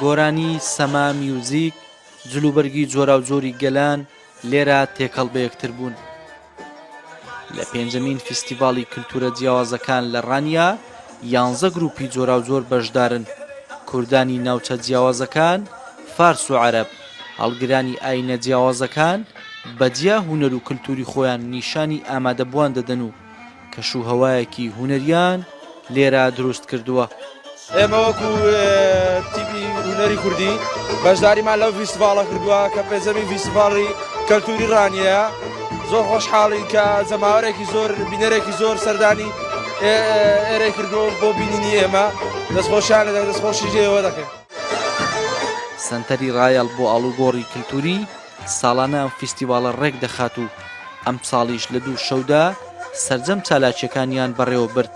گۆرانی، سەما، میوزیک، جلوبەرگی جۆراوجۆری گەلان لێرە تێکەڵ بەیەکتر بوون. لە پێنجەمین فیستیڤاڵی کلتورە جیاوازەکان لە ڕانیە، یانزە گروپی جۆراوجۆر بەشدارن، کوردانی ناوچە جیاوازەکان، فارس و عەرەب، هەڵگرانی ئاینە جیاوازەکان بە جیا هونەر و کلتوری خۆیان نیشانی ئامادەبووان دەدەن و کەشوهەوایەکی هونەریان لێرە دروست کردووە. ئێمە وەکو تیپی هونەری کوردی بەشداریمان لەو فیستیڤاڵە کردووە کە پێنجەمین فیستیڤاڵی کەلتوری ڕانیەیە. زۆر خۆشحاڵین کە جەماوەرێکی زۆر بینەرێکی زۆر سەردانی ئێرەی کردووە بۆ بینینی ئێمە. دەستخۆشیان لێ دەکەین، دەستخۆشی لێوە دەکەین. سەنتەری ڕایەڵ بۆ ئاڵوگۆڕی کلتوری ساڵانە ئەم فیستیڤاڵە ڕێک دەخات و ئەمساڵیش لە دوو شەودا سەرجەم چالاکییەکانیان بەڕێوەبرد،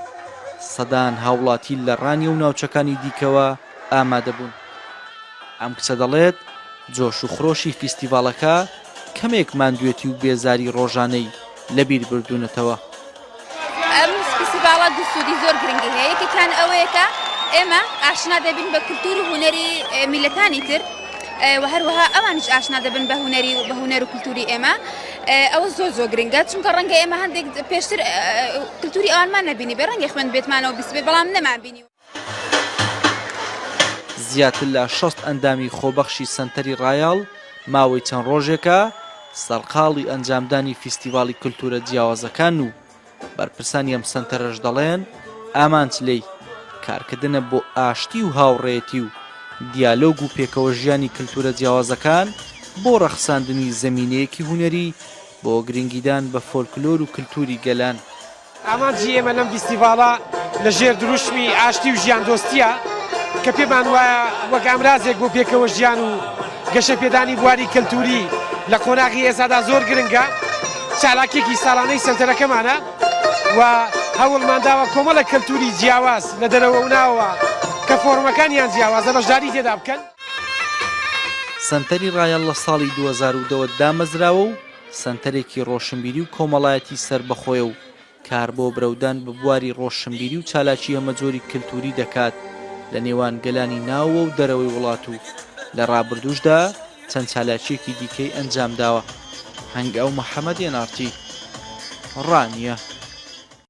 سەدان هاوڵاتی لە ڕانیە و ناوچەکانی دیکەوە ئامادەبوون. ئەم کچە دەڵێت، جۆش و خرۆشی فیستیڤاڵەکە کەمێک ماندوێتی و بێزاری ڕۆژانەی لەبیر بردوونەتەوە. ئەم فیستیڤاڵە دوو سوودی زۆر گرنگی هەیە، یەکێکیان ئەوەیە کە ئێمە ئاشنا دەبین بە کلتور و هونەری میللەتانی تر و هەروەها ئەوانیش ئاشنا دەبن بە هونەری و بە هونەر و کلتوری ئێمە ئەوە زۆر زۆر گرنگە چونکە ڕەنگە ئێمە هەندێک پێشتر کلتوری ئەوانمان نەبینی بێ ڕەنگە خوێند بێتمانەوە بیستبێ بەڵام نەمان بینی. زیاتر لە 60 ئەندامی خۆبەخشی سەنتەری ڕایەڵ ماوەی چەند ڕۆژێکە سەرقاڵی ئەنجامدانی فیستیڤاڵی کلتورە جیاوازەکانن و بەرپرسانی ئەم سەنتەرەش دەڵێن ئامانج لێی کارکردنە بۆ ئاشتی و هاوڕێیەتی و دیالۆگ و پێکەوەژیانی کلتورە جیاوازەکان بۆ ڕەخساندنی زەمینەیەکی هونەری بۆ گرنگیدان بە فۆلکلۆر و کلتوری گەلان. ئامانجی ئێمە لەم ڤیستیڤاڵە لە ژێر دروشمی ئاشتی و ژیاندۆستییە کە پێمان وایە وەک ئامرازێک بۆ پێکەوە ژیان و گەشەپێدانی بواری کەلتووری لە قۆناغی ئێستادا زۆر گرنگە، چالاکییەکی ساڵانەی سەنتەرەکەمانە و هەوڵمانداوە کۆمەڵێک کەلتووری جیاواز لە دەرەوە و ناوەوە کە فۆڕمەکانیان جیاوازە بەشداری تێدا بکەن. سەنتەری ڕایەڵ لە ساڵی 2010 ەوە دامەزراوە و سەنتەرێکی ڕۆشنبیری و کۆمەڵایەتی سەربەخۆیە و کار بۆ برەودان بە بواری ڕۆشنبیری و چالاکی هەمەجۆری کلتوری دەکات لە نێوان گەلانی ناوەوە و دەرەوەی وڵات و لە ڕابردووشدا چەند چالاکییەکی دیکەی ئەنجامداوە. هەنگاو محەمەد، ئێن ئاڕ تی، ڕانیە.